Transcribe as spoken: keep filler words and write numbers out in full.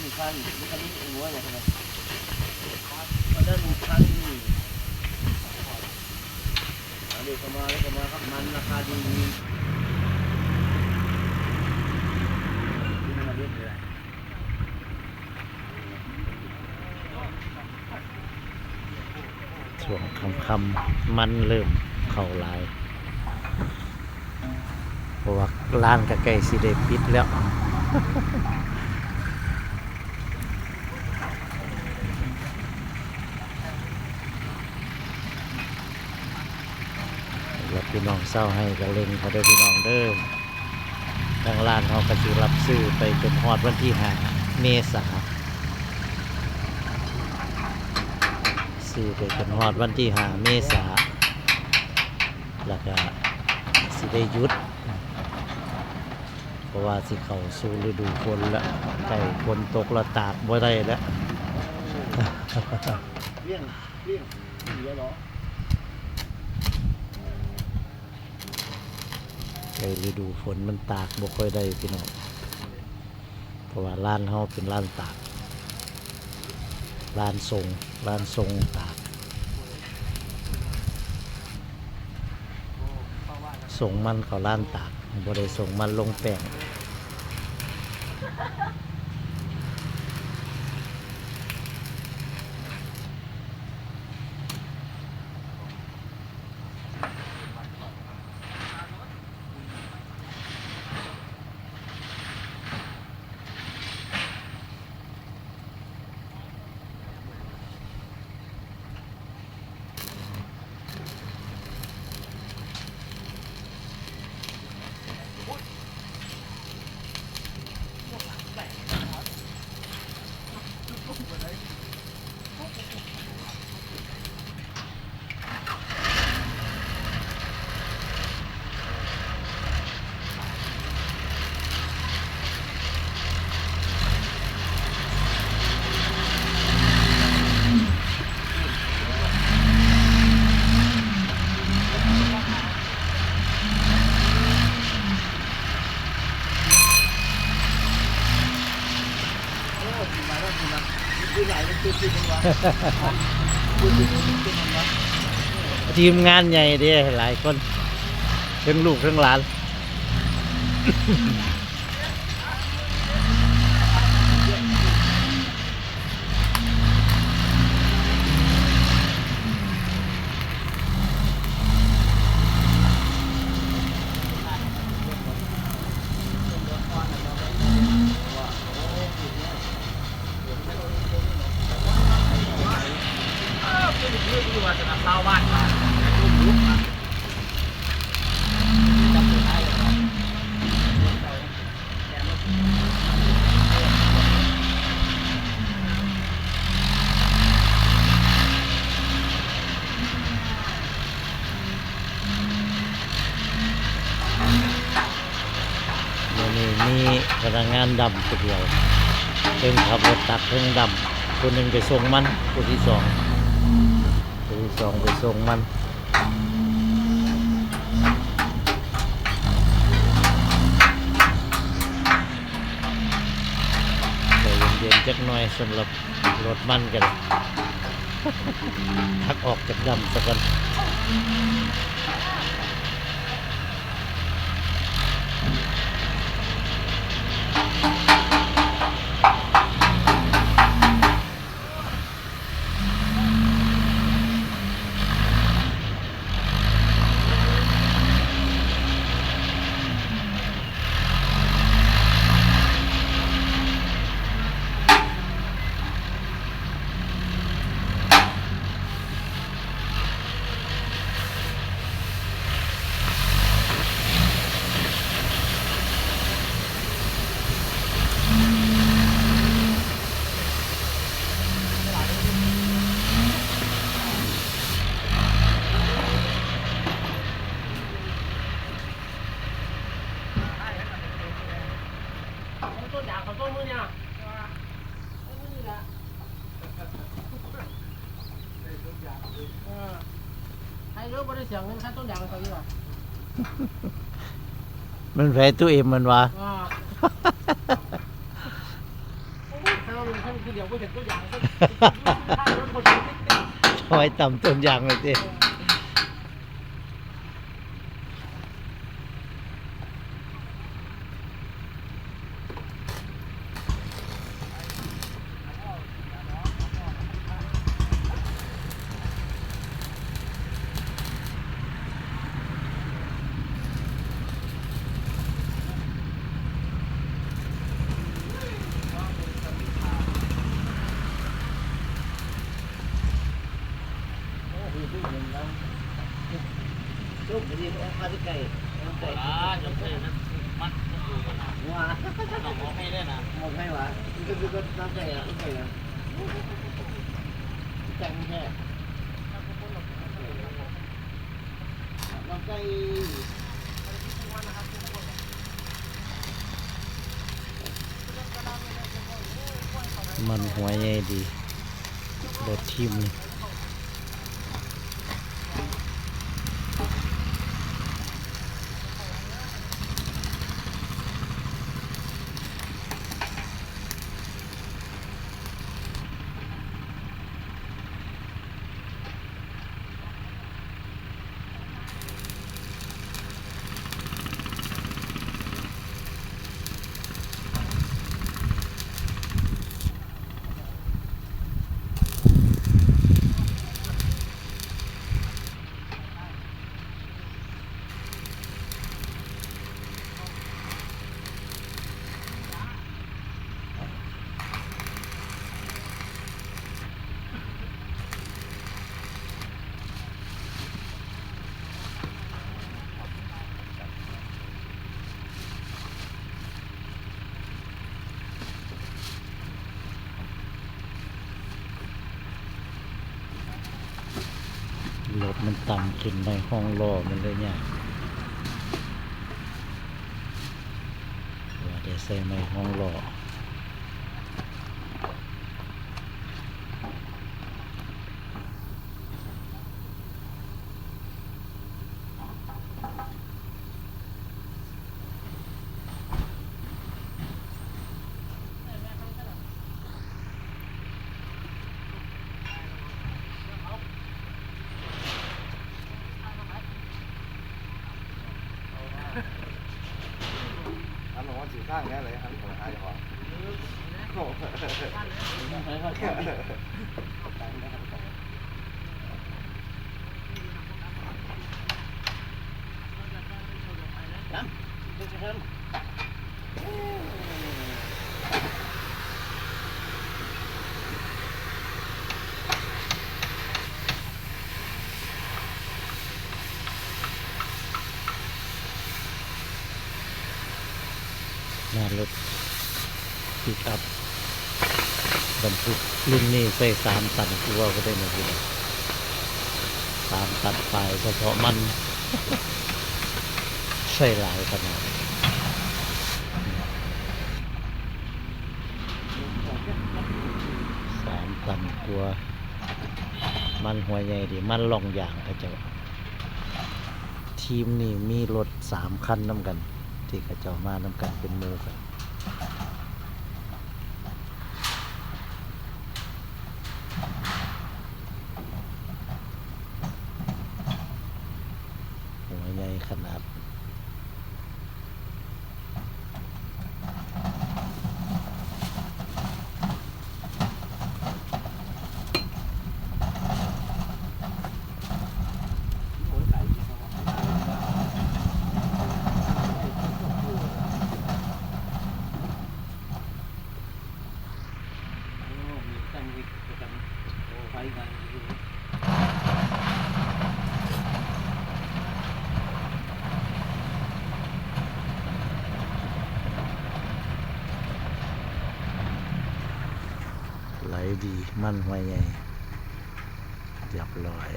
หนึ่งพัน ลูกค้านี่เองว่าอย่างไร มาได้หนึ่งพัน อันนี้ก็มาแล้วก็มาครับ มันราคาดี ช่วงค่ำๆ มันเริ่มเข้าหลาย เพราะว่าร้านก็ใกล้สิได้ปิดแล้ว แล้วพี่น้องเซาให้ก็เร่งเขาเด้อพี่น้องเด้อ ทางร้านเขาก็สิรับซื้อไปจนฮอดวันที่ห้าเมษา ซื้อไปจนฮอดวันที่ห้าเมษา แล้วก็สิได้หยุด เพราะว่าสิเข้าสู่ฤดูฝนแล้ว ใกล้ฝนตกแล้วตากบ่ได้แล้ว เลี่ยง เลี่ยง เสียเหรอ ใกล้ฤดูฝนมันตากบ่ค่อยได้พี่น้อง เพราะว่าร้านเฮาเป็นร้านตาก ร้านส่ง ร้านส่งตาก ส่งมันเข้าร้านตาก บ่ได้ส่งมันลงแป้ง ทีมงานใหญ่เด้ หลายคน ทั้งลูกทั้งหลาน มื้อนี้มีพนักงานดำผู้เดียว เทิงขับรถตักเทิงดำ ผู้หนึ่งไปส่งมัน ผู้ที่สอง ผู้ที่สองไปส่งมัน ใจเย็นๆจักหน่อยสำหรับรถมันกัน ตักออกจากดำซะก่อน ต้นยางเขาต้นมื้อเนี่ย ต้นมื้อนี่ละ เออ ให้รถบ่ได้เสียเงินค่าต้นยางเขาอยู่หรอ มันแพ้ตู้เอ็มมันวะ อ่า โอ้ย เอาไว้ตำต้นยางเลยสิ โอ้โห ลูกหนึ่งแล้ว ลูกหนึ่งนี่เอาไปไกล เอาไกล อ่า จังซี่มันมัดมันอยู่กันนะ ว้า ต้องเอาให้ได้นะ เอาให้วะ มันก็คือก็ต้องไกลอ่ะ ต้องไกลอ่ะ จังแท้ มันหัวใหญ่ดี รถทีมนี่ รถมันต่ำขึ้นในห้องล้อมันเลยยาก ว่าได้ใส่ในห้องล้อ อันของมันสีข้างแน่เลย อันของไอ้ของ โอ้โห หน้ารถปิกอัพ บรรทุกรุ่นนี้ใส่สามตันกว่าก็ได้นะพี่น้อง สามตันปลายเฉพาะมัน ใส่หลายขนาด สามตันกว่า มันหัวใหญ่ดี มันล่องยางเขาเจ้า ทีมนี่มีรถสามคันนำกัน ที่เขาเจ้ามานำกันเป็นหมู่กัน หัวใหญ่ขนาด ไหลดี มันหัวใหญ่ เรียบร้อย